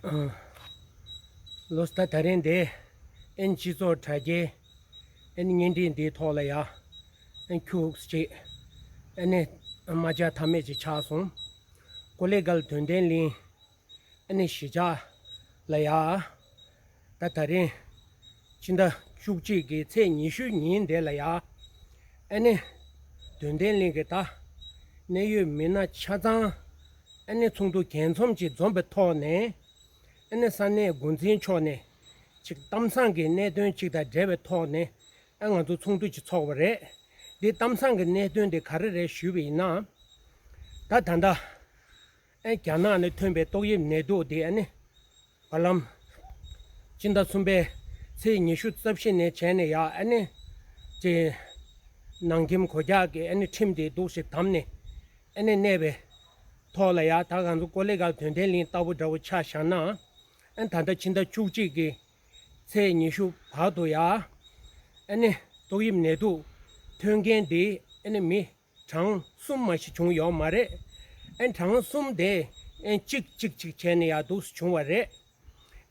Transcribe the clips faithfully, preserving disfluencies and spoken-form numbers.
ལོ་ས་ད་རིང་འདི་ཨན་སྤྱི་ཚོགས་དྲ་རྒྱའི་ཨན་བརྙན་འཕྲིན་འདིའི་ཐོག་ལ་ཡ་ཨན་ཁྱུག་ཅིག་ཨ་ནི་རྨ་བྱ་ཐ་མེད་ཅིག་ཆགས་སོང་། ཀོ་ལེ་གལ་དོན་ལྡན་གླིང་ཨ་ནི་གཞིས་ཆགས་ལ་ཡ། ད་ད་རིང་ཕྱི་ཟླ་བཅུ་གཅིག་གི་ཚེས་ཉི་ཤུ་ཉིན་དེ་ལ་ཡ། ཨ་ནི་དོན་ལྡན་གླིང་གི་ད་གནད་ཡོད་མི་སྣ་ཆ་ཚང་ཨ་ནི་ཚོགས་འདུ་གས་འཛོམས་ཅིག་འཛོམས་པའི་ཐོག་ནས་ཨ་ནི་ས་གནས་འགོ་འཛིན་མཆོག་ནས་ཅིག་གཏམ་བཟང་གི་གནད་དོན་ཅིག་དང་འབྲེལ་བའི་ཐོག་ནས་ཨ་ང་ཚོ་ཚོགས་འདུ་ཅིག་ཚོགས་པ་རེད། འདི་གཏམ་བཟང་གི་གནད་དོན་དེ་ག་རེ་རེད་ཞུས་པ་ཡིན་ན། ད་ད་ལྟ་ཨ་རྒྱ་ནག་ནས་ཐོན་པའི་ཏོག་དབྱིབས་ནད་དུག་དེ་ཨ་ནི་བར་ལམ་སྤྱི་ཟླ་གསུམ་པའི་ཚེས་ཉི་ཤུ་རྩ་བཞི་ནས་བྱས་ནས་ཡ་ཨ་ནི་ཅེ་ནང་ཁྱིམ་གོ་རྒྱག་གི་ཨ་ནི་ཁྲིམས་དེ་འདུག་ཞིག་བསྡམས་ནས་ཨ་ནི་གནས་པའི་ཐོག་ལ་ཡ་ད་ང་ཚོ་ཀོ་ལེ་གལ་དོན་ལྡན་གླིང་ལྟ་བུ་འདྲ་བོ་ཆ་བཞག་ན་ཨ་ནི་ད་ལྟ་ཕྱི་ཟླ་བཅུ་གཅིག་གི་ཚེས་ཉི་ཤུ་བར་དུ་ཡ་ཨ་ནི་ཏོག་དབྱིབས་ནད་དུག་ཐོན་མཁན་དེ་ཨ་ནི་མི་གྲངས་གསུམ་མ་ཞིག་བྱུང་ཡོད་མ་རེད། ཨན་གྲངས་གསུམ་དེ་ཨན་གཅིག་གཅིག་གཅིག་བྱས་ནས་ཡར་འདུག་སེ་བྱུང་བ་རེད།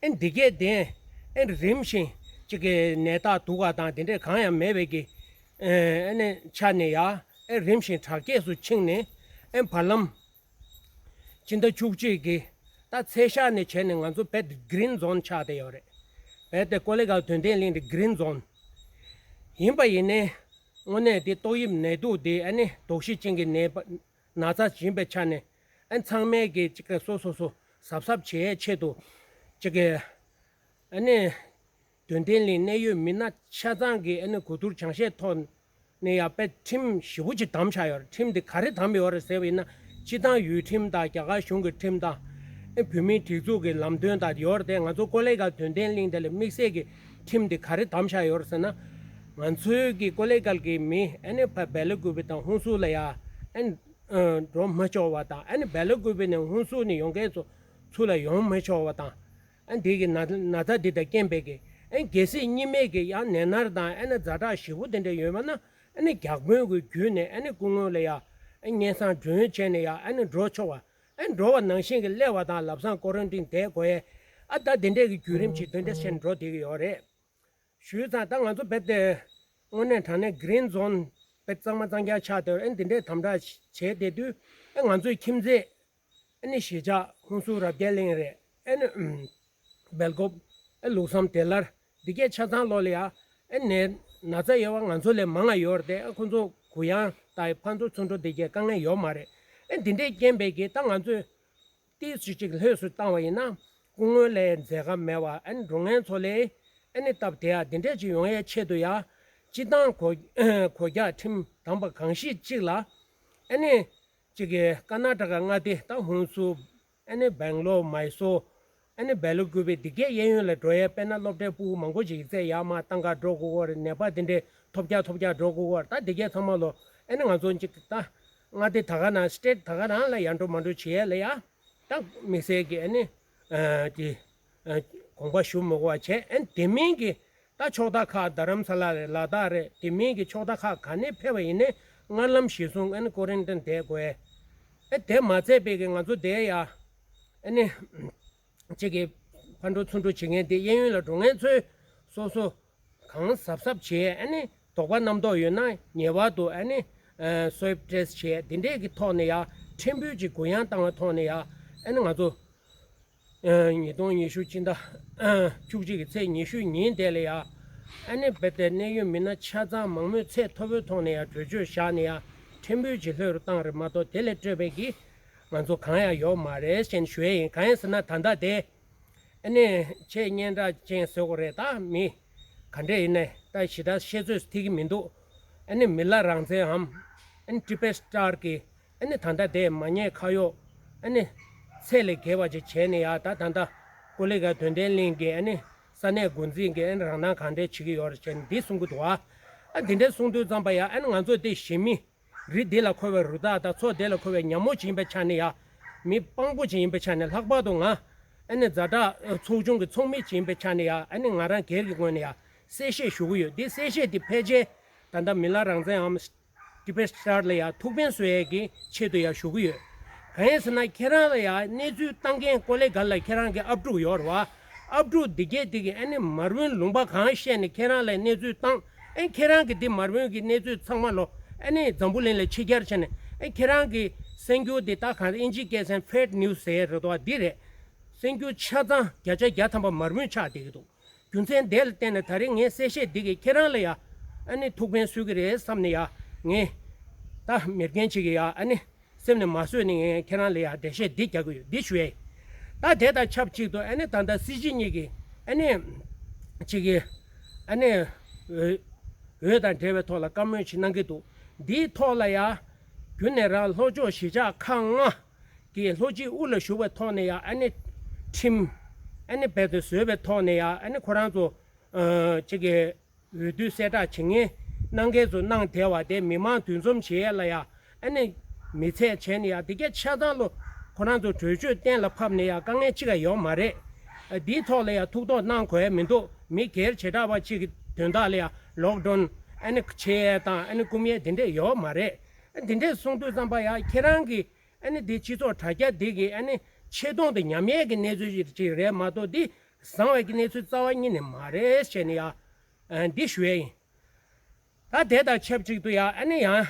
ཨན་འདི་གས་དེ་ཨན་རིམ་བཞིན་གཅིག་གི་ནད་རྟགས་སྡུག་པ་དང་དེ་འདྲས་གང་ཡང་མེད་པའི་གི་ཨན་ཆ་ནས་ཡ་ཨན་རིམ་བཞིན་དྲག་སྐྱེད་སུ་ཕྱིན་ནས་ཨན་བར་ལམ་སྤྱི་ཟླ་བཅུ་གཅིག་གི་ད་ཚེས་ཤར་ནས་བྱས་ནས་ང་ཚོ་བེད་གི་རིན་ཛོན་ཆགས་བསྡད་ཡོད་རེད། བེད་དེ་ཀོ་ལེ་གལ་དོན་ལྡན་གླིང་དེ་གི་རིན་ཛོན་ཡིན་པ་ཡིན་ནའི། དངོས་གནས་དེ་ཏོག་དབྱིབས་ནད་དུག་དེ་ཨ་ནི་དོགས་གཞི་ཅན་གྱི་ནད་པ་ན་ཚ་ཡིན་པའི་ཆ་ནས་ཨ་ཚང་མས་ཀྱི་ཅིག་གི་སོ་སོ་སོ་གཟབ་གཟབ་བྱེད་ཆེད་དུ་ཅིག་གི་ཨ་ནི་དོན་ལྡན་གླིང་གནད་ཡོད་མི་སྣ་ཆ་ཚང་གི་ཨ་ནི་གོ་བསྡུར་སྦྱང་བཤད་ཐོག་ནས་ཡང་དཔེ་ཁྲིམས་ཞེ་པོ་ཅིག་བསྡམས་བཞག་ཡོད་རེད། ཁྲིམས་དེ་ག་རེ་བསྡམས་ཡོད་རེད་ཟེར་བ་ཡིན་ན་སྤྱི་བཏང་ཡུལ་ཁྲིམས་དང་རྒྱ་གར་གཞུང་གི་ཁྲིམས་དང་ཨ་བོད་མིའི་སྒྲིག་འཛུགས་ཀྱི་ལམ་སྟོན་དང་ཡོད་རེད་དེ། ང་ཚོ་ཀོ་ལེ་གལ་དོན་ལྡན་གླིང་དེ་ལ་དམིགས་བསལ་གྱི་ཁྲིམས་དེ་ག་རེ་བསྡམས་བཞག་ཡོད་རེད་ཟེར་ན། ང་ཚོའི་གི་ཀོ་ལེ་གལ་གྱི་མི་ཨ་ནི་ཕ་སྦེ་ལ་ཀུ་པེ་དང་ཧུན་སུར་ལ་ཡ་ཨ་ནི་འགྲོ་མི་ཆོག་པ་དང་ཨ་ནི་སྦེ་ལ་ཀུ་པེ་ནས་ཧུན་སུར་ནས་ཡོང་མཁན་ཚོ་ཚུར་ལ་ཡོང་མི་ཆོག་པ་དང་ཨ་ནི་དེ་གི་ན་ན་ཚ་འདི་དང་རྐྱེན་པས་གི་ཨ་ནི་གལ་སྲིད་གཉིས་མེད་ཀྱི་ཡང་ནད་མནར་དང་ཨ་ནི་ཛ་དྲག་ཞེ་པོ་དེ་འདྲ་ཡོད་མ་ན་ཨ་ནི་བརྒྱ་དཔོན་གྱི་བརྒྱུད་ནས་ཨ་ནི་སྐུ་ངོ་ལ་ཡ་ཨ་ནི་སྙན་སེང་སྒྲོན་བྱས་ནས་ཡ་ཨ་ནི་འགྲོ་ཆོག་པ། ཨ་ནི་འགྲོ་བ་ནང་བཞིན་གྱི་སླེབས་པ་དང་ལམ་སང་ཀོ་རན་ཊིན་བསྡད་དགོས་ཡས། ཨ་ད་དེ་འདྲས་ཀྱི་བརྒྱུད་རིམ་ཅིག་དེ་འདྲས་བྱས་ནས་འགྲོ་བསྡད་ཀྱི་ཡོད་རེད། ཞུས་ཙང་ད་ང་ཚོ་རྦད་དེ་དངོས་གནས་དྲང་གནས་གི་རིན་ཛོན་རྦད་གཙང་མ་གཙང་རྐྱང་ཆགས་བསྡད་ཡོད་རེད། ཨ་ནི་དེ་འདྲས་དམ་དྲག་བྱས་བསྡད་དུས་ཨ་ང་ཚོའི་ཁྱིམ་མཚེས་ཨ་ནི་གཞིས་ཆགས་ཧུན་སུར་རབ་རྒྱས་གླིང་རེད། ཨ་ནི་སྦེལ་ཀོབ་ཨ་ལུགས་བསམ་བདེ་སླར་འདི་གས་ཆ་ཚང་ལོགས་ལ་ཡ་ཨ་ནི་ན་ཚ་ཡོད་པ་ང་ཚོ་ལས་མང་བ་ཡོད་རེད་དེ། ཨ་ཁོ་ཚོ་གུ་ཡངས་དང་ཕར་ཚུར་ཚུར་འགྲོ་འདི་གས་དཀའ་ངལ་ཡོད་མ་རེད། ཨ་འདི་འདྲས་རྐྱེན་པས་གི་ད་ང་ཚོས་ཏིས་ཅིག་ཅིག་ལྷོད་སུ་བཏང་བ་ཡིན་ན་སྐུ་ངོ་ལས་མཛད་ཀ་མེད་པ་ཨ་ནི་འགྲོ་མཁན་ཚོ་ལས་ཨ་ནི་སྟབས་བདེ་ཡ་འདི་འདྲས་ཅིག་ཡོང་ཡའི་ཆེད་དུ་ཡ་སྤྱི་བཏང་གོ་གོ་རྒྱག་ཁྲིམས་དམ་པ་གང་ཞིག་ཅིག་ལ་ཨ་ནི་ཅིག་གི་ཀར་ན་ཊ་ཀ་མངའ་སྡེ་ད་ཧུན་སུར་ཨ་ནི་སྦེང་ལོར་མའི་སོར་ཨ་ནི་སྦེ་ལ་ཀུ་པེ་འདི་གས་གཡས་གཡོན་ལ་འགྲོ་ཡས། དཔེར་ན་སློབ་གྲྭའི་ཕྲུ་གུ་མང་པོ་ཅིག་ཡིག་ཚད་ཡར་མར་བཏང་ག་འགྲོ་དགོས་ཀྱི་ཡོད་རེད། ནད་པ་འདི་འདྲས་ཐོབ་རྒྱག་ཐོབ་རྒྱག་འགྲོ་དགོས་ཀྱི་ཡོད་རེད། ད་འདི་གས་ཚང་མ་ལོ་ཨ་ནི་ང་ཚོ་ཅིག་ད་མངའ་སྡེ་ད་ག་ནང་སི་ཊེཊ་ད་ག་ནང་ལ་ཡར་འགྲོ་མར་འགྲོ་བྱེད་ཡས་ལ་ཡ་ད་དམིགས་བསལ་གྱི་ཨ་ནི་ཨ་ཀྱི་ཨ་དགོངས་པ་ཞུ་མི་དགོས་པ་བྱས། ཨ་ནི་དེ་མིན་གྱི་ད་ཕྱོགས་མཐའ་ཁག་རྡ་རམ་ས་ལ་རེད། ལ་དྭགས་རེད། དེ་མིན་གྱི་ཕྱོགས་མཐའ་ཁག་ག་ནས་ཕེབས་པ་ཡིན་ནའི་སྔར་ལམ་གཞིར་བཟུང་ཨ་ནི་ཀོ་རན་ཊིན་བསྡད་དགོས། ཨ་དེ་མ་ཚད་པའི་གི་ང་ཚོ་དེ་ཡ་ཨ་ནི་གཅིག་གི་ཕར་འགྲོ་ཚུར་འགྲོ་བྱེད་མཁན་དེ་གཡས་གཡོན་ལ་འགྲོ་མཁན་ཚོས་སོ་སོ་གང་གཟབ་གཟབ་བྱས། ཨ་ནི་དོགས་པ་རྣམ་རྟོག་ཡོད་ན་ངེས་པར་དུ་ཨ་ནི་སུའེབ་ཊེ་སི་ཊི་བྱས། དེ་འདྲས་ཀྱི་ཐོག་ནས་ཡ་ཕྲན་བུ་ཅིག་གུ་ཡངས་བཏང་བའི་ཐོག་ནས་ཡ་ཨ་ནི་ང་ཚོ་ཉིས་སྟོང་ཉི་ཤུ་སྤྱི་ཟླ་བཅུ་གཅིག་གི་ཚེས་ཉི་ཤུ་ཉིན་དེ་ལ་ཡ་ཨ་ནི་རྦད་དེ་གནད་ཡོད་མི་སྣ་ཆ་ཚང་མང་མོས་ཚད་མཐོ་པོའི་ཐོག་ནས་ཡ་གྲོས་ཆོད་བཞག་ནས་ཡ་ཕྲན་བུ་ཅིག་ལྷོད་རུ་བཏང་རེད་མ་གཏོགས་དེ་ལས་སྤྲོས་པའི་གི་ང་ཚོ་གང་ཡང་ཡོད་མ་རེད་ཞེས་ཞུ་ཡས་ཡིན། གང་ཡིན་ཟེར་ན་ད་ལྟ་དེ་ཨ་ནི་ཆེས་སྙན་གྲགས་ཅན་ཟེར་དགོས་རེད། ད་མི་ག་འདྲས་ཡིན་ནའི་ད་ཞེ་དྲག་བཤད་ཚོད་ཐིག་གི་མི་འདུག་ཨ་ནི་མི་ལ་རང་བཙན་འམ་ཨ་ནི་ཊི་བེཊ་སི་ཊར་གི་ཨ་ནི་ད་ལྟ་དེ་མ་ཉེས་ཁ་གཡོག་ཨ་ནི་ཚད་ལས་བརྒལ་བ་ཅིག་བྱས་ནས་ཡ་ད་ད་ལྟ་ཀོ་ལི་གལ་དོན་ལྡན་གླིང་གི་ཨ་ནི་ས་གནས་འགོ་འཛིན་གྱི་ཨ་ནི་རང་སྣང་གང་འདྲས་བྱེད་ཀྱི་ཡོད་རེད་ཅེས་འདི་གསུང་གི་འདུག་ཨ་ཨ་འདི་འདྲས་གསུང་དུས་ཙམ་པ་ཡ་ཨ་ནི་ང་ཚོ་དེ་གཞིས་མི་རི་འདི་ལ་མཁོ་བའི་རུ་དྭགས་དང་མཚོ་དེ་ལ་མཁོ་བའི་ཉ་མོ་ཅིག་ཡིན་པའི་ཆ་ནས་ཡ་མི་དཔང་པོ་ཅིག་ཡིན་པའི་ཆ་ནས་ལྷག་པར་དུ་ང་ཨ་ནི་ཛ་དྲག་ཚོགས་ཆུང་གི་ཚོགས་མི་ཅིག་ཡིན་པའི་ཆ་ནས་ཡ་ཨ་ནི་ང་རང་སྒེར་གྱི་ངོས་ནས་ཡ་གསལ་བཤད་ཞུ་གི་ཡོད། འདི་གསལ་བཤད་འདི་ཕལ་ཆེར་ད་ལྟ་མི་ལ་རང་བཙན་འམ་ཊི་བེཊ་སི་ཊར་ལ་ཡ་ཐུགས་ཕན་གསོས་ཡས་ཀྱི་ཆེད་དུ་ཡ་ཞུ་གི་ཡོད། གང་ཡིན་ཟེར་ན་ཁྱེད་རང་ལ་ཡང་གནས་ཚུལ་བཏང་མཁན་ཀོ་ལེ་གལ་ལ་ཁྱེད་རང་གི་ཨབ་ཕྲུག་ཡོད་རེད་བ། ཨབ་ཕྲུག་འདི་གས་འདི་གི་ཨ་ནི་མར་ཝིན་ལུང་པ་གང་བཤད་ནས་ཁྱེད་རང་ལ་གནས་ཚུལ་བཏང་། ཨེ་ཁྱེད་རང་གི་འདི་མར་ཝིན་གི་གནས་ཚུལ་ཚང་མ་ལོ་ཨ་ནི་འཛམ་བུ་གླིང་ལ་ཕྱི་གྱར་བྱས་ནས། ཨེ་ཁྱེད་རང་གི་གསར་འགྱུར་འདི་ད་གང་ཨིན་ཇི་སྐད་ཟེར་ཕེག་ནིའུ་སི་ཟེར་རེད་དོ། འདི་རེད། གསར་འགྱུར་ཆ་ཚང་བརྒྱ་ཆ་བརྒྱ་ཐམ་པ་མར་ཝིན་ཆགས་བསྡད་ཀྱི་འདུག་རྒྱུ་མཚན་དེ་ལ་བརྟེན་ནས་ད་རེས་ངས་གསལ་བཤད་འདི་གིས་ཁྱེད་རང་ལ་ཡ་ཨ་ནི་ཐུགས་ཕན་གསོས་ཀྱི་རེད་བསམ་ནས་ཡ། ངས་ད་མེར་རྒན་ཅིག་གིས་ཡ་ཨ་ནི་སེམས་ནས་མ་བཟོད་ནས་ངས་ཁྱེད་རང་ལ་ཡ་འགྲེལ་བཤད་འདི་རྒྱག་གི་ཡོད། འདི་ཞུ་ཡས། ད་དེ་དང་ཆབས་ཅིག་ཏུ་ཨ་ནི་ད་ལྟ་སྲིད་སྤྱི་གཉིས་ཀྱིས་ཨ་ནི་ཅིག་གིས་ཨ་ནི་འོས་འོས་དང་འབྲེལ་བའི་ཐོག་ལ་བཀའ་མོལ་ཅིག་གནང་གི་འདུག་འདིའི་ཐོག་ལ་ཡ་རྒྱུན་ནས་རང་ལྷོ་ཕྱོགས་གཞིས་ཆགས་ཁག་ལྔ་གི་ལྷོ་སྤྱི་དབུ་ལ་བཞུགས་པའི་ཐོག་ནས་ཡང་ཨ་ནི་ཁྲིམས་ཨ་ནི་རྦད་དེ་བཟོས་པའི་ཐོག་ནས་ཡང་ཨ་ནི་ཁོ་རང་ཚོ་ཨ་ཅིག་གི་འོས་བསྡུ་གསལ་བསྒྲགས་བྱེད་མཁན་གནང་མཁན་ཚོ་གནང་བསྡད་པ་དེ་མི་མང་འདུ་འཛོམས་བྱེད་ཡས་ལ་ཡང་ཨ་ནི་མི་ཚད་བྱས་ནས་ཡང་དེ་གས་ཆ་ཚང་ལོ་ཁོ་རང་ཚོ་གྲོས་ཆོད་གཏན་ལ་ཕབ་ནས་ཡང་དཀའ་ངལ་ཅི་ག་ཡོད་མ་རེད། ཨ་འདིའི་ཐོག་ལ་ཡང་ཐུགས་དོགས་གནང་དགོས་ཡས་མི་འདུག་མི་སྒེར་བྱེ་བྲག་པ་གཅིག་གི་དོན་དག་ལ་ཡང་ལོག་ཌའོན་ཨ་ནི་བྱེད་ཡས་དང་ཨ་ནི་སྐུམ་ཡས་དེ་འདྲས་ཡོད་མ་རེད། ཨ་འདི་འདྲས་གསུང་དུས་ཙམ་པ་ཡང་ཁྱེད་རང་གི་ཨ་ནི་འདི་སྤྱི་ཚོགས་དྲ་རྒྱ་འདི་གི་ཨ་ནི་ཆེ་མཐོང་དང་ཉམས་ཡས་ཀྱི་གནས་ཚུལ་ཅིག་རེད་མ་གཏོགས་འདི་བཟང་བའི་གི་གནས་ཚུལ་རྩ་བ་ཉིད་ནས་མ་རེད་ཞེས་ནས་ཡང་ཨ་འདི་ཞུ་ཡས་ཡིན། ད་དེ་དང་ཆབས་ཅིག་ཏུ་ཡང་ཨ་ནི་ཡང་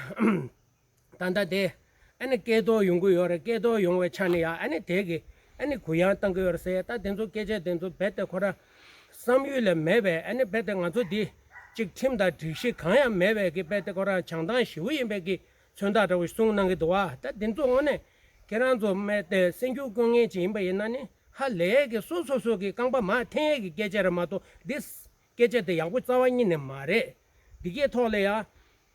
ད་ལྟ་དེ་ཨ་ནི་སྐད་ཐོག་ཡོང་གི་ཡོད་རེད། སྐད་ཐོག་ཡོང་བའི་ཆ་ནས་ཡང་ཨ་ནི་དེ་གི་ཨ་ནི་གུ་ཡངས་བཏང་གི་ཡོད་རེད་ཟེར། ད་དེ་ཚོ་སྐད་ཆ་དེ་ཚོ་རྦད་དེ་ཁོ་རང་བསམ་ཡུལ་ལས་མེད་པས། ཨ་ནི་རྦད་དེ་ང་ཚོ་འདི་གཅིག་ཁྲིམས་དང་སྒྲིག་གཞི་གང་ཡང་མེད་པའི་གི་རྦད་དེ་ཁོ་རང་བྱང་ཐང་ཞེ་པོ་ཡིན་པའི་གི་མཚོན་རྟགས་འདྲ་བོ་གསུངས་གནང་གི་འདུག་བ། ད་དེ་ཚོ་དངོས་གནས་ཁྱེད་རང་ཚོ་རྦད་དེ་གསར་འགྱུར་བཀོད་མཁན་ཅིག་ཡིན་པ་ཡིན་ན་ནི་ཧ་ལས་གི་སོ་སོ་སོ་གི་རྐང་པ་མར་འཐེན་ཡས་ཀྱི་སྐད་ཆ་རེད་མ་གཏོགས་འདི་སྐད་ཆ་དེ་ཡག་པོ་རྩ་བ་ཉིད་ནས་མ་རེད། འདི་གའི་ཐོག་ལ་ཡང་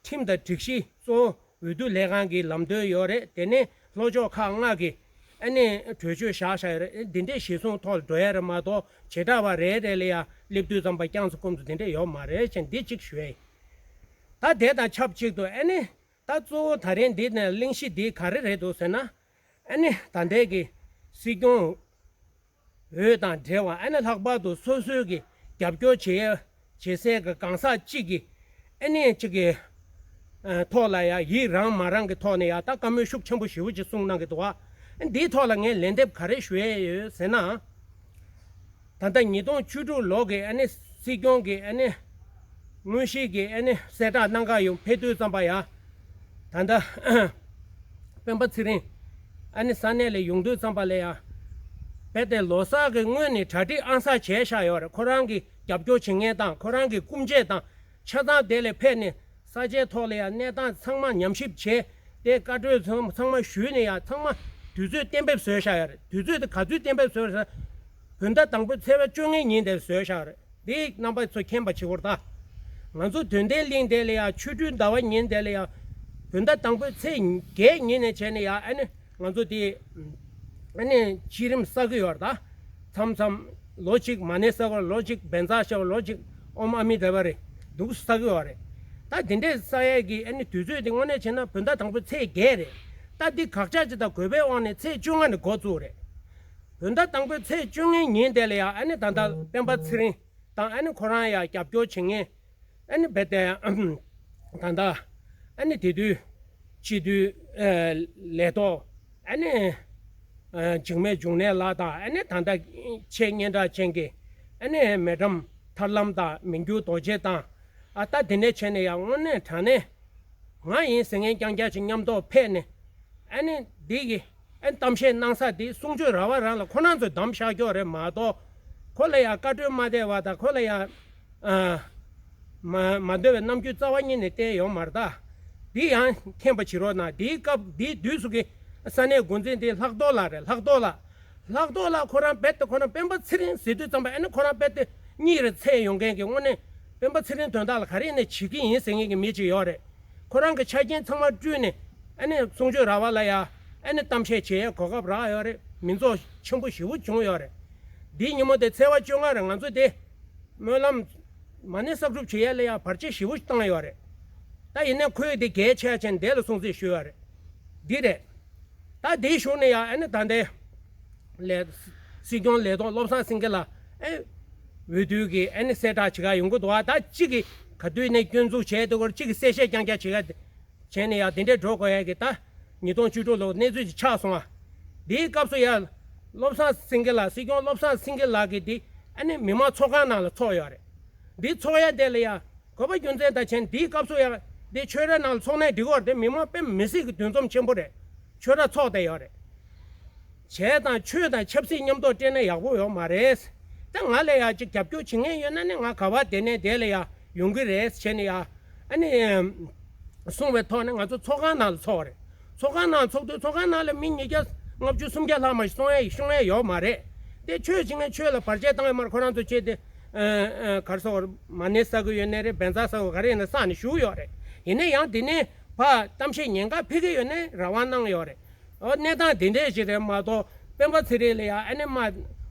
ཁྲིམས་དང་སྒྲིག་གཞི་གཙོ་བོ་འོས་བསྡུ་ལས་ཁང་གི་ལམ་སྟོན་ཡོད་རེད། དེ་ནས་ལྷོ་ཕྱོགས་ཁག་ལྔ་གི་ཨ་ནི་གྲོས་ཆོད་བཞག་བཞག་ཡོད་རེད། འདི་འདྲའི་གཞི་བཟུང་ཐོག་ལ་འགྲོ་ཡ་རེད་མ་གཏོགས་བྱེ་བྲག་པ་རེ་རེ་ལ་ཡང་སླེབས་དུས་ཙམ་པ་རྐྱང་ཚོ་སྐོམ་ཚོ་དེ་འདྲ་ཡོད་མ་རེད་ཅེས་འདི་གཅིག་ཞུ་ཡ་ཡིན། ད་དེ་དང་ཆབས་ཅིག་ཏུ་ཨ་ནི་ད་གཙོ་བོ་ད་རིང་འདི་ནས་གླེང་གཞི་འདི་ག་རེ་རེད་འདུག་ཟེར་ན། ཨ་ནི་ད་ལྟའི་གི་སྲིད་སྐྱོང་འོས་དང་འབྲེལ་བ་ཨ་ནི་ལྷག་པར་དུ་སོ་སོའི་གི་རྒྱབ་སྐྱོར་བྱེད་བྱེད་སའི་གི་གང་ཟག་གཅིག་གི་ཨ་ནི་གཅིག་གི་ཨ་ཐོག་ལ་ཡང་ཡིད་རང་མ་རང་གི་ཐོག་ནས་ཡང་ད་བཀའ་མོལ་ཤུགས་ཆེན་པོ་ཞེ་པོ་ཅིག་གསུངས་གནང་གི་འདུག་བ། འདིའི་ཐོག་ལ་ངས་ལན་འདེབས་ག་རེ་ཞུ་ཡས་ཡོད་ཟེར་ན། ད་ལྟ་ཉིས་སྟོང་བཅུ་དྲུག་ལོ་གི་ཨ་ནི་སྲིད་སྐྱོང་གི་ཨ་ནི་དངོས་གཞིའི་གི་ཨ་ནི་གསལ་བསྒྲགས་གནང་ག་ཡོང་ཕེབས་དུས་ཙམ་པ་ཡང་ད་ལྟ་སྤེན་པ་ཚེ་རིང་ཨ་ནི་ས་གནས་ལ་ཡོང་དུས་ཙམ་པ་ལ་ཡང་རྦད་དེ་ལོ་གསར་གི་སྔོན་ནས་གྲ་སྒྲིག་ཨང་གསར་བྱས་བཞག་ཡོད་རེད། ཁོ་རང་གི་རྒྱབ་སྐྱོར་བྱེད་མཁན་དང་ཁོ་རང་གི་སྐུ་མཆེད་དང་ཆ་ཚང་དེ་ལ་ཕེབས་ནས་ས་ཆའི་ཐོག་ལ་ཡང་གནས་སྟངས་ཚང་མ་ཉམས་ཞིབ་བྱས་ཏེ་བཀའ་འཁྲོལ་ཚང་ཚང་མ་ཞུས་ནས་ཡང་ཚང་མ་དུས་ཚོད་གཏན་འབེབས་བཟོས་བཞག་ཡོད་རེད། དུས་ཚོད་དེ་ག་ཚོད་གཏན་འབེབས་བཟོས་རེད་ཟེར་ན། བོད་ཟླ་དང་པོའི་ཚེས་པ་བཅོ་ལྔའི་ཉིན་དེར་བཟོས་བཞག་རེད། འདི་རྣམ་པ་ཚོ་མཁྱེན་པ་བྱེད་དགོས་རེད་ད། ང་ཚོ་དོན་ལྡན་གླིང་དེ་ལ་ཡང་ཆོ་འཕྲུལ་ཟླ་བ་ཉིན་དེ་ལ་ཡང་བོད་ཟླ་དང་པོའི་ཚེས་བརྒྱད་ཉིན་ནས་བྱས་ནས་ཡང་ཨ་ནི་ང་ཚོ་དེ་ཨ་ནི་བསྐྱེད་རིམ་བསགས་ཀྱི་ཡོད་རེད་ད། མཚམས་མཚམས་ལོ་གཅིག་མ་ཎི་བསགས་པ་ལོ་གཅིག་བཛྲ་བསགས་པ་ལོ་གཅིག་ཨོཾ་ཨ་མི་ཏཱ་བྷ་རེད་འདུག་བསགས་ཀྱི་ཡོད་རེད། ད་དེ་འདྲས་བསགས་ཡས་ཀྱི་ཨ་ནི་དུས་ཚོད་དེ་དངོས་གནས་བྱས་ན་བོད་ཟླ་དང་པོའི་ཚེས་བརྒྱད་རེད། ད་འདི་དགག་བྱ་ཅིག་དང་དགོས་པའི་དབང་ནས་ཚེས་བཅོ་ལྔ་ནས་འགོ་བཙུགས་རེད། བོད་ཟླ་དང་པོའི་ཚེས་བཅོ་ལྔའི་ཉིན་དེ་ལ་ཡང་ཨ་ནི་ད་ལྟ་སྤེན་པ་ཚེ་རིང་དང་ཨ་ནི་ཁོ་རང་ཡང་རྒྱབ་སྐྱོར་བྱེད་མཁན་ཨ་ནི་རྦད་དེ་ད་ལྟ་ཨ་ནི་དེ་དུས་སྤྱི་འཐུས་ལས་ཐོག་ཨ་ནི་འཇིགས་མེད་འབྱུང་གནས་ལགས་དང་ཨ་ནི་ད་ལྟ་ཆེས་སྙན་གྲགས་ཅན་གྱི་ཨ་ནི་མེ་ཊམ་ཐར་ལམ་དང་མི་འགྱུར་རྡོ་རྗེ་དང་ཨ་ད་དེ་ནས་བྱས་ནས་ཡང་དངོས་གནས་དྲང་གནས་ང་ཡིན་ཟེར་མཁན་རྐྱང་རྐྱང་ཞིག་མཉམ་ཐོག་ཕེབས་ནས་ཨ་ནི་འདི་གི་ཨ་གཏམ་བཤད་གནང་ས་དེ་གསུང་ཆོས་ར་བ་རང་ལ་ཁོ་རང་ཚོས་བདམས་བཞག་ཀྱོག་རེད་མ་གཏོགས། ཁོ་ལ་ཡང་བཀའ་འཁྲོལ་མ་བསྡད་པ་དང་ཁོ་ལ་ཡང་ཨ་མ་མ་འདོད་པའི་རྣམ་འགྱུར་རྩ་བ་ཉིད་ནས་བསྟན་ཡོད་མ་རེད་ད། འདི་ཡང་མཁྱེན་པ་བྱེད་རོགས་གནང་། འདིའི་སྐབས་འདིའི་དུས་སུ་གི་ས་གནས་འགོ་འཛིན་དེ་ལྷག་རྡོར་ལགས་རེད། ལྷག་རྡོར་ལགས། ལྷག་རྡོར་ལགས་ཁོ་རང་རྦད་དེ་ཁོ་རང་སྤེན་པ་ཚེ་རིང་ཟེར་དུས་ཙམ་པ་ཨ་ནི་ཁོ་རང་རྦད་དེ་གཉིད་རེ་འཚལ་ཡོང་མཁན་གྱི་དངོས་གནས་སྤེན་པ་ཚེ་རིང་དོན་དག་ལ་ག་རེ་ཡིན་ནའི་བྱེད་ཀྱི་ཡིན་ཟེར་མཁན་གྱི་མི་ཅིག་ཡོད་རེད། ཁོ་རང་གི་ཆ་རྐྱེན་ཚང་མ་བསྐྲུན་ནས་ཨ་ནི་གསུང་ཆོས་ར་བ་ལ་ཡ་ཨ་ནི་གཏམ་བཤད་བྱེད་ཡའི་གོ་སྐབས་རག་ཡོད་རེད། མི་ཚོགས་ཆེན་པོ་ཞེ་པོ་བྱུང་ཡོད་རེད། འདིའི་ཉིན་མོ་དེ་ཚེས་པ་བཅོ་ལྔ་རེད། ང་ཚོ་དེ་སྨོན་ལམ་མ་ཎི་བསགས་སྒྲུབ་བྱེད་ཡ་ལ་ཡ་བར་ཆད་ཞེ་པོ་བཏང་ཡོད་རེད། ད་ཡིན་ནའི་ཁོས་དེ་གལ་ཆེ་ཆེན་དེ་ལ་སྲུང་བརྩི་ཞུས་ཡོད་རེད། འདི་རེད། ད་དེའི་གཞུག་ནས་ཡང་ཨ་ནི་ད་ལྟའི་ལས་སྲིད་སྐྱོང་ལས་ཐོག་བློ་བཟང་སེང་གེ་ལགས་ཨེ་འོས་བསྡུ་གི་ཨ་ནི་གསལ་བསྒྲགས་བྱེད་ག་ཡོང་གི་འདུག་ཨ། ད་གཅིག་གི་ག་དུས་ནས་སྐྱོན་འཛུགས་བྱས་འདུག་གོ། གཅིག་གི་གསལ་བཤད་རྐྱང་རྐྱང་བྱེད་ག་བྱས་ནས་ཡང་དེ་འདྲས་འགྲོ་དགོས་ཡ་གི་ད་ཉིས་སྟོང་བཅུ་དྲུག་ལོ་གནས་ཚུལ་ཅིག་ཆགས་སོང་ཨ། འདིའི་སྐབས་སུ་ཡང་བློ་བཟང་སེང་གེ་ལགས། སྲིད་སྐྱོང་བློ་བཟང་སེང་གེ་ལགས་ཀྱིས་འདི་ཨ་ནི་མི་མང་ཚོགས་ཁང་ནང་ལ་ཚོགས་ཡོད་རེད། འདི་ཚོགས་ཡ་དེ་ལ་ཡང་དགོས་པ་རྒྱུ་མཚན་དང་བྱས་ནས་འདིའི་སྐབས་སུ་ཡང་འདི་ཆོས་ར་ནང་ལ་ཚོགས་ནའི་འགྲིག་གི་རེད། དེ་མི་མང་དཔེ་མི་སྲིད་ཀྱི་འདུ་འཛོམས་ཆེན་པོ་རེད། ཆོས་ར་ཚོགས་བསྡད་ཡོད་རེད། བྱས་ཙང་ཆོས་དང་ཆབ་སྲིད་མཉམ་དུ་སྤྲད་ན་ཡག་པོ་ཡོད་མ་རེད། ད་ང་ལ་ཡང་ཅིག་རྒྱབ་སྐྱོར་བྱེད་མཁན་ཡོད་ན་ནི་ང་ག་བ་དེ་ནས་དེ་ལ་ཡང་ཡོང་གི་རེད་བྱས་ནས་ཡང་ཨ་ནི་གསུངས་པའི་ཐོག་ནས་ང་ཚོ་ཚོགས་ཁང་ནང་ལ་ཚོགས་རེད། ཚོགས་ཁང་ནང་ཚོགས་དུས་ཚོགས་ཁང་ནང་ལ་མི་ཉིས་བརྒྱ་ལྔ་བཅུ་སུམ་བརྒྱ་ལྷག་མ་ཞིག་སོང་ཡ་ཤོང་ཡ་ཡོད་མ་རེད། དེ་ཆོས་བྱེད་མཁན་ཆོས་ལ་བར་ཆད་བཏང་ཡ་མར་ཁོ་རང་ཚོ་བྱས་ཏེ་ག་རེ་ཟེར་དགོས་རེད། མ་ཎི་བསགས་ཀྱི་ཡོད་ནའི་རེད། བཛྲ་བསགས་ཀྱི་ག་རེ་ཡིན་ན་བསགས་ནས་བཞུགས་ཡོད་རེད། ཡིན་ན་ཡང་དེ་ནས་ཕར་གཏམ་བཤད་ཉེན་ཁ་ཕེབས་ཀྱི་ཡོད་ནའི་རང་དབང་གནང་ཡོད་རེད། ཨོ་གནས་སྟངས་དེ་འདྲས་ཞིག་རེད་མ་གཏོགས་སྤེན་པ་ཚེ་རིང་ལ་ཡང་ཨ་ནི་མ་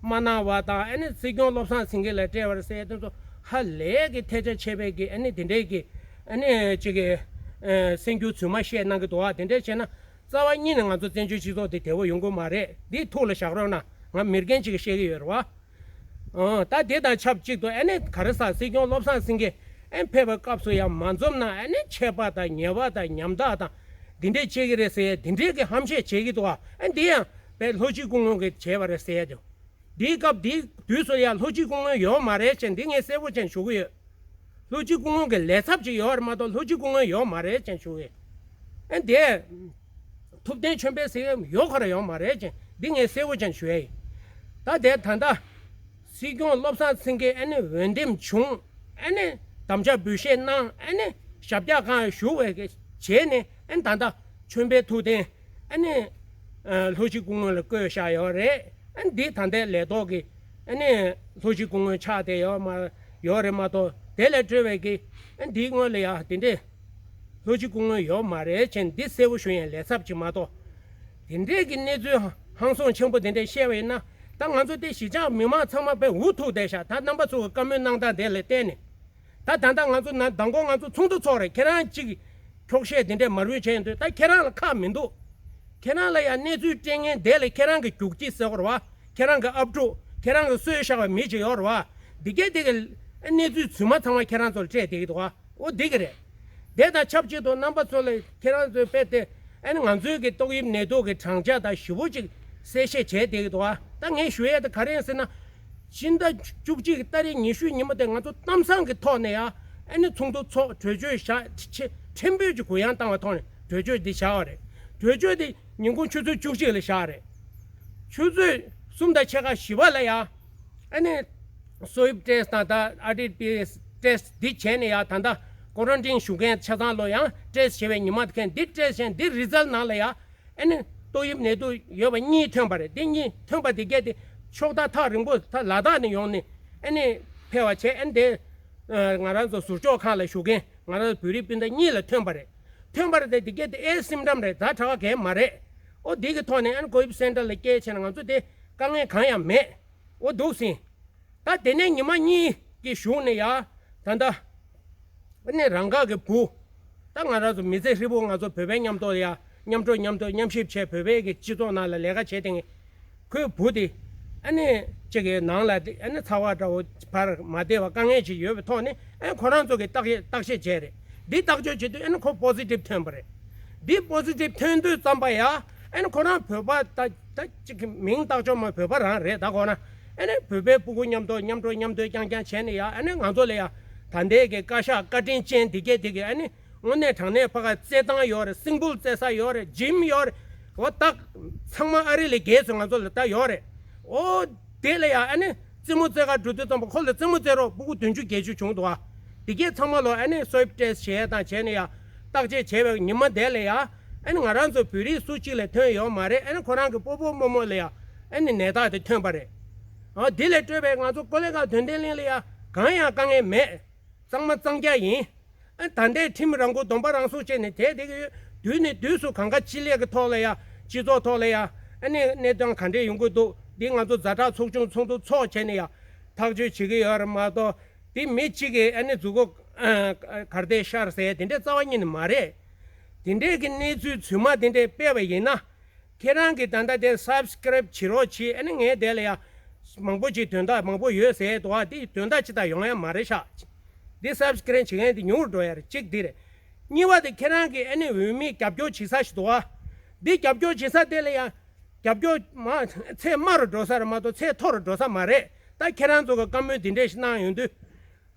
མ་གནང་བ་དང་ཨ་ནི་སྲིད་སྐྱོང་བློ་བཟང་སེང་གེ་ལ་སྤྲད་པ་རེད་ཟེར་ཡ་དེ་ཚོ་ཧ་ལས་ཀྱི་ཐལ་ཆ་ཆེ་བའི་གི་ཨ་ནི་དེ་འདྲས་ཀྱི་ཨ་ནི་ཅིག་གི་ཨ་གསར་འགྱུར་རྫུན་མ་བཤད་གནང་གི་འདུག་ཨ། དེ་འདྲས་བྱས་ན་རྩ་བ་ཉིད་ནས་ང་ཚོ་བཙན་བྱོལ་སྤྱི་ཚོགས་དེ་བདེ་པོ་ཡོང་གི་མ་རེད། འདི་ཐུགས་ལ་བཞག་རོགས་གནང་། ང་མི་རྒན་ཅིག་གིས་བཤད་ཀྱི་ཡོད་རེད་བ། ཨོ་ད་དེ་དང་ཆབས་ཅིག་ཏུ་ཨ་ནི་ག་རེ་ཟེར། སྲིད་སྐྱོང་བློ་བཟང་སེང་གེ་ཨ་ནི་ཕེབས་པའི་སྐབས་སུ་ཡང་མ་འཛོམས་ན་ཨ་ནི་ཆད་པ་དང་ཉེས་པ་དང་ཉམ་ཐག་དང་འདི་འདྲས་བྱེད་ཀྱི་རེད་ཟེར་ཡ་འདི་འདྲས་ཀྱི་ཧམ་བཤད་བྱེད་ཀྱི་འདུག་ཨ། ཨ་འདི་ཡང་དཔེ་ལྷོ་སྤྱི་སྐུ་ངོ་གིས་བྱས་པ་རེད་ཟེར་ཡ་དེ། འདིའི་སྐབས་འདིའི་དུས་སུ་ཡང་ལྷོ་སྤྱི་སྐུ་ངོ་ཡོད་མ་རེད་ཅེས་འདི་ངས་གསལ་པོ་ཅན་ཞུ་གི་ཡོད། ལྷོ་སྤྱི་སྐུ་ངོ་གི་ལས་ཚབ་ཅིག་ཡོད་རེད་མ་གཏོགས་ལྷོ་སྤྱི་སྐུ་ངོ་ཡོད་མ་རེད་ཅེས་ཞུ་གི་ཡོད། ཨ་འདི། ཐུབ་བསྟན་ཆོས་འཕེལ་ཟེར་ཡོད་ཁོ་ར་ཡོད་མ་རེད་ཅེས་འདི་ངས་གསལ་པོ་ཅན་ཞུ་ཡ་ཡིན། ད་དེ་ད་ལྟ་སྲིད་སྐྱོང་བློ་བཟང་སེང་གེ་ཨ་ནི་འོས་འདེམས་བྱུང་། ཨ་ནི་དམ་བཅའ་འབུལ་བཞེས་གནང་། ཨ་ནི་ཞབས་བཀྱག་སྒང་བཞུགས་པའི་གི་བྱས་ནས་ཨ་ནི་ད་ལྟ་ཆོས་འཕེལ་ཐུབ་བསྟན་ཨ་ནི་ལྷོ་སྤྱི་སྐུ་ངོ་ལ་བསྐོས་བཞག་ཡོད་རེད། ཨ་ནི་འདི་ད་ལྟའི་ལས་ཐོག་གི་ཨ་ནི་ལྷོ་སྤྱི་སྐུ་ངོ་ཆགས་བསྡད་ཡོད་མ་ཡོད་རེད་མ་གཏོགས་དེ་ལས་སྤྲོས་པའི་གི་ཨ་ནི་འདིའི་སྔོན་ལ་ཡ་དེ་འདྲས། ལྷོ་སྤྱི་སྐུ་ངོ་ཡོད་མ་རེད་ཅེས་འདི་གསལ་པོ་ཞུ་ཡས་ལས་ཚབ་ཅིག་མ་གཏོགས། དེ་འདྲས་ཀྱི་གནས་ཚུལ་ཧང་སང་ཆེན་པོ་དེ་འདྲས་བཤད་པ་ཡིན་ན། ད་ང་ཚོ་དེ་གཞིས་ཆགས་མི་མང་ཚང་མ་དཔེ་འུ་ཐུག་བསྡད་ཤག་ད་རྣམ་པ་ཚོ་གི་བཀའ་མོལ་གནང་སྟངས་དེ་ལ་བལྟས་ནས། ད་ད་ལྟ་ང་ཚོ་ན་མདང་དགོང་ང་ཚོ་ཚོགས་འདུ་ཚོགས་རེད། ཁྱེད་རང་གཅིག་འཁྱོག་བཤད་དེ་འདྲས་མ་རུལ་བྱས་ཡོང་དུས་ད་ཁྱེད་རང་ལ་ཁག་མི་འདུག་ཁྱེད་རང་ལ་ཡང་གནས་ཚུལ་སྤྲད་མཁན་དེ་ལ་ཁྱེད་རང་གི་རྒྱུག་ཁྱི་ཟེར་བ་རེད་བ། ཁྱེད་རང་གི་ཨབ་ཕྲུག་ཁྱེད་རང་གི་གསོས་བཞག་པའི་མི་ཅིག་ཡོད་རེད་བ། འདི་གས་དེ་གི་གནས་ཚུལ་རྫུན་མ་ཚང་མ་ཁྱེད་རང་ཚོ་ལ་སྤྲད་བསྡད་ཀྱི་འདུག་བ། འོ་འདི་གི་རེད། དེ་དང་ཆབས་ཅིག་ཏུ་རྣམ་པ་ཚོ་ལ་ཁྱེད་རང་ཚོའི་དཔེ་དེ་ཨ་ནི་ང་ཚོའི་གི་ཏོག་དབྱིབས་ནད་དུག་གི་གྲངས་ཆ་དང་ཞེ་པོ་ཅིག་གསལ་བཤད་བྱས་བསྡད་ཀྱི་འདུག་བ། ད་ངས་ཞུ་ཡས་དེ་ག་རེ་ཡིན་ཟེར་ན། ཕྱི་ཟླ་བཅུ་གཅིག་གི་ཏ་རིག་ཉི་ཤུ་ཉིན་མོ་དེ་ང་ཚོ་གཏམ་བཟང་གི་ཐོག་ནས་ཡ་ཨ་ནི་ཚོགས་འདུ་ཚོགས་གྲོས་ཆོད་བཞག་ཆེ་ཕྲན་བུ་ཅིག་གུ་ཡངས་བཏང་བའི་ཐོག་ནས་གྲོས་ཆོད་འདི་བཞག་པ་རེད། གྲོས་ཆོད་འདི་ཉིན་གུང་ཆུ་ཚོད་བཅུ་གཅིག་ལ་བཞག་རེད། ཆུ་ཚོད་གསུམ་དང་ཕྱེད་ཀ་བཞི་པ་ལ་ཡ་ཨ་ནི་སོ་དབྱིབས་ཊེ་སི་དང་ད་ཨར་ཊི་པི་སི་ཊེ་སི་འདི་བྱས་ནས་ཡ་ད་ལྟ་ཀོ་རན་ཊིན་བཞུགས་མཁན་ཆ་ཚང་ལོ་ཡང་ཊེ་སི་བྱས་པའི་ཉི་མ་དེ་གན་འདི་ཊེ་སི་བྱས་འདི་རི་ཛལ་ནང་ལ་ཡ། ཨ་ནི་ཏོག་དབྱིབས་ནད་དུག་ཡོད་པ་གཉིས་ཐོན་པ་རེད། དེ་གཉིས་ཐོན་པ་དེ་གས་དེ་ཕྱོགས་མཐའ་ཐག་རིང་པོ་ད་ལ་དྭགས་ནས་ཡོང་ནས་ཨ་ནི་ཕེབས་པ་བྱས། ཨ་ནི་དེ་ང་རང་ཚོ་ཟུར་འཇོག་ཁང་ལ་བཞུགས་མཁན་ང་རང་ཚོ་བོད་རིགས་སྤུན་ཟླ་གཉིས་ལ་ཐོན་པ་རེད། ཐོན་པ་རེད་དེ་དེ་གས་དེ་ཨེ་སིམ་ཊམ་རེད། ཛ་དྲག་ག་གས་མ་རེད། ཨོ་དེ་གི་ཐོག་ནས་ཨ་ནི་ཀོ་ཝིཌ་སེན་ཊར་ལ་སྐྱེལ་བྱས་ན་ང་ཚོ་དེ་དཀའ་ངལ་གང་ཡང་མེད། ཨོ་འདུག་ཟིན། ད་དེ་ནས་ཉི་མ་གཉིས་ཀྱི་གཞུག་ནས་ཡ། ད་ལྟ་ཨ་ནི་རང་འགག་གི་བུ། ད་ང་རང་ཚོ་མི་ཚེ་ཧྲིལ་པོ་ང་ཚོ་བོད་པའི་མཉམ་དུ་ཡ་མཉམ་འགྲོ་མཉམ་སྡོད་མཉམ་གཤིབ་བྱས་བོད་པའི་གི་སྤྱི་ཚོགས་ནང་ལ་ལས་ཀ་བྱས་དེ་ངས་ཁོའི་བུ་དེ་ཨ་ནི་གཅིག་གི་ནང་ལ་དེ་ཨ་ནི་ཚ་བ་འདྲ་བོ་བར་མ་བདེ་བ་དཀའ་ངལ་ཅིག་ཡོད་པའི་ཐོག་ནས་ཨ་ནི་ཁོ་རང་ཚོ་གི་བརྟག་དཔྱད་བརྟག་དཔྱད་བྱས་རེད། འདི་བརྟག་དཔྱད་བྱེད་དུས་ཨ་ནི་ཁོ་པོ་སི་ཊིབ་ཐོན་པ་རེད། འདི་པོ་སི་ཊིབ་ཐོན་དུས་ཙམ་པ་ཡ། ཨ་ནི་ཁོ་རང་བོད་པ་ད་ད་ཅིག་གི་མིང་བཏགས་ཆོག་མ་བོད་པ་རང་རེད། ད་ཁོ་རང་ཨ་ནི་བོད་པའི་སྤུ་གུ་མཉམ་དུ་མཉམ་འགྲོ་མཉམ་སྡོད་རྐྱང་རྐྱང་བྱས་ནས་ཡ། ཨ་ནི་ང་ཚོ་ལ་ཡ་ད་ལྟའི་གི་བཀའ་ཤག་བཀའ་དྲིན་ཅན་འདི་གས་འདི་གས་ཨ་ནི་དངོས་གནས་དྲང་གནས་ཕ་ག་རྩེད་ཐང་ཡོད་རེད། སིང་པུལ་རྩེ་ས་ཡོད་རེད། ཇིམ་ཡོད་རེད། འོ་ད་ཚང་མ་ཨ་རི་ལ་རྒྱལ་སོང་ང་ཚོ་ལ་ད་ཡོད་རེད། འོ་དེ་ལ་ཡ་ཨ་ནི་རྩེད་མོ་རྩེ་ག་འགྲོ་དུས་ཙམ་པ་ཁོ་ལ་རྩེད་མོ་རྩེ་རོགས་སྤུ་གུ་བདུན་ཅུ་བརྒྱད་ཅུ་བྱུང་འདུག་ཨ། དེ་གས་ཚང་མ་ལོ་ཨ་ནི་སོ་དབྱིབས་ཊེ་སི་བྱས་དང་བྱས་ནས་ཡ་བརྟག་དཔྱད་བྱས་པའི་ཉི་མ་དེ་ལ་ཡ། ཨ་ནི་ང་རང་ཚོ་བོད་རིགས་སུ་གཅིག་ལ་ཐོན་ཡོད་མ་རེད། ཨ་ནི་ཁོ་རང་གི་སྤོ་བོ་རྨོ་མོ་ལ་ཡ་ཨ་ནི་ནད་རྟགས་དེ་ཐོན་པ་རེད། ཨ་དེ་ལས་སྤྲོས་པའི་ང་ཚོ་ཀོ་ལེ་གྷལ་དོན་ལྡན་གླིང་ལ་ཡ་གང་ཡང་དཀའ་ངལ་མེད། གཙང་མ་གཙང་རྐྱང་ཡིན། ཨ་ད་ལྟའི་ཁྲིམས་རང་མགོ་སྡོམ་པ་རང་སྲུང་བྱས་ནས་དེ་དེ་གི་དུས་ནས་དུས་སུ་གང་ག་ཅི་ལས་ཀྱི་ཐོག་ལ་ཡ་སྤྱི་ཚོགས་ཐོག་ལ་ཡ་ཨ་ནི་གནས་སྟངས་ག་འདྲས་ཡོང་གི་འདུག་འདི་ང་ཚོ་ཛ་དྲག་ཚོགས་ཆུང་ཚོགས་འདུ་ཚོགས་བྱས་ནས་ཡ་ཐག་གཅོད་བྱེད་ཀྱི་ཡོད་རེད་མ་གཏོགས། དེ་མི་གཅིག་གིས་ཨ་ནི་མཛུབ་གུ་གར་དེ་ཤར་ཟེར་དེ་འདྲའི་རྩ་བ་ཉིད་ནས་མ་རེད། དེ་འདྲའི་གི་གནས་ཚུལ་རྫུན་མ་དེ་འདྲའི་སྤེལ་བ་ཡིན་ན། ཁྱེད་རང་གིས་ད་ལྟ་དེ་སབ་སི་ཀ་རེབ་བྱེད་རོགས་བྱེད། ཨ་ནི་ངས་དེ་ལ་ཡ་མང་པོ་ཅིག་དོན་དག་མང་པོ་ཡོད་ཟེར་འདུག་ཨ། དེ་དོན་དག་ཅི་ལྟར་ཡོང་ཡ་མ་རེད་ཤག་འདི་སབ་སི་ཀ་རེབ་བྱེད་མཁན་དེ་ཉུང་རུ་འགྲོ་ཡ་རེད། གཅིག་འདི་རེད། གཉིས་པ་དེ་ཁྱེད་རང་གིས་ཨ་ནི་འོས་མི་རྒྱབ་སྐྱོར་བྱེད་ས་ཞིག་འདུག་ཨ། འདི་རྒྱབ་སྐྱོར་བྱེད་ས་དེ་ལ་ཡ། རྒྱབ་སྐྱོར་མ་ཚད་དམའ་རུ་འགྲོ་ས་རེད་མ་གཏོགས་ཚད་མཐོ་རུ་འགྲོ་ས་མ་རེད། ད་ཁྱེད་རང་ཚོ་གི་བཀའ་མོལ་འདི་འདྲས་ཞིག་གནང་ཡོང་དུས།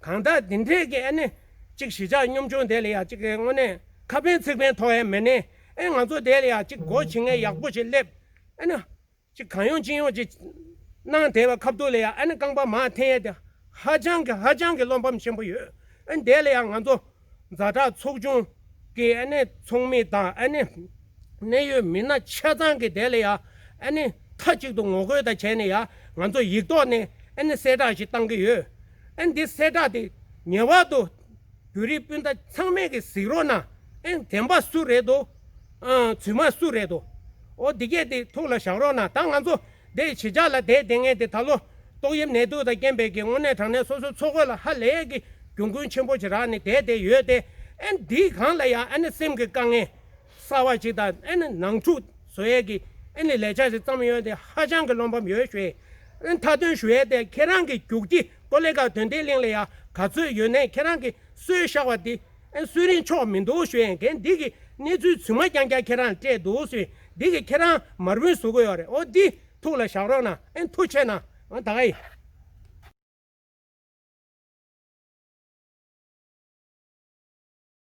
གང་ལྟར་འདི་འདྲས་ཀྱི་ཨ་ནི་གཅིག་གཞིས་ཆགས་གཉོམ་ཆུང་དེ་ལ་ཡ་གཅིག་གི་དངོས་གནས་ཁ་ཕན་ཚིག་ཕན་ཐོགས་ཡ་མེད་ནས། ཨེ་ང་ཚོ་དེ་ལ་ཡ་གཅིག་སྒོ་ཕྱེ་མཁན་ཡག་པོ་ཞིག་སླེབས། ཨ་ནི་གཅིག་གང་ཡོང་ཅི་ཡོང་ཅིག་གནང་བསྡད་པ་ཁ་ཐུག་ལ་ཡ་ཨ་ནི་རྐང་པ་མར་འཐེན་ཡ་དེ་ཧ་ཅང་གི་ཧ་ཅང་གི་བློ་ཕམ་ཆེན་པོ་ཡོད། ཨ་ནི་དེ་ལ་ཡ་ང་ཚོ་ཛ་དྲག་ཚོགས་ཆུང་གི་ཨ་ནི་ཚོགས་མི་དང་ཨ་ནི་གནད་ཡོད་མི་སྣ་ཆ་ཚང་གི་དེ་ལ་ཡ་ཨ་ནི་མཐའ་གཅིག་ཏུ་ངོ་རྒོལ་དང་བྱས་ནས་ཡ་ང་ཚོ་ཡིག་ཐོག་ནས་ཨ་ནི་གསལ་བསྒྲགས་ཤིག་བཏང་གི་ཡོད། ཨ་ནི་འདི་གསལ་བསྒྲགས་དེ་ངེས་པར་དུ་བོད་རིགས་སྤུན་ཟླ་ཚང་མས་ཀྱི་གཟིགས་རོགས་གནང་། ཨེ་བདེན་པ་སུ་རེད་དོ། ཨ་རྫུན་མ་སུ་རེད་དོ། འོ་འདི་གས་དེ་ཐུགས་ལ་བཞག་རོགས་གནང་། ད་ང་ཚོ་འདི་གཞིས་ཆགས་ལ་བསྡད་བསྡད་མཁན་དེ་ད་ལོ་ཏོག་དབྱིབས་ནད་དུག་དང་རྐྱེན་པས་ཀྱི་དངོས་གནས་དྲང་གནས་སོ་སོའི་འཚོ་གོས་ལ་ཧ་ལས་ཀྱི་གྱོང་གུན་ཆེན་པོ་ཞིག་རག་ནས་བསྡད་བསྡད་ཡོད་དེ། ཨེ་འདིའི་སྒང་ལ་ཡང་ཨེ་ནི་སེམས་ཀྱི་དཀའ་ངལ་གསར་བ་ཞིག་དང་ཨེ་ནི་ནང་འཁྲུག་བཟོ་ཡས་ཀྱི་ཨེ་ནི་ལས་འཆར་ཞིག་བརྩམས་ཡོད་དེ་ཧ་ཅང་གི་བློ་ཕམ་ཡོད་ཞུ་ཡས། ཨེ་མཐའ་དོན་ཞུ་ཡས་དེ་ཁྱེད་རང་གི་རྒྱུགས་ཁྱི་ཀོ་ལེ་ག་དོན་ལྡན་གླིང་ལ་ཡང་ག་ཚོད་ཡོད་ནའི་ཁྱེད་རང་གི་གསོལ་བཞག་པ་དེ་ཨེ་གསོལ་རིན་ཆོག་མི་འདུག་ཞུ་ཡས། འགན་འདི་གི་གནས་ཚུལ་རྫུན་མ་རྐྱང་རྐྱང་ཁྱེད་རང་སྤྲད་འདུག་ཞུ་ཡས། འདི་གི་ཁྱེད་རང་མར་པོན་བཟོ་གི་ཡོད་རེད། འོ་འདི་ཐུགས་ལ་བཞག་རོགས་གནང་། ཨེ་ཐུགས་རྗེ་གནང་། ཨ་ད་ག་ཡིན།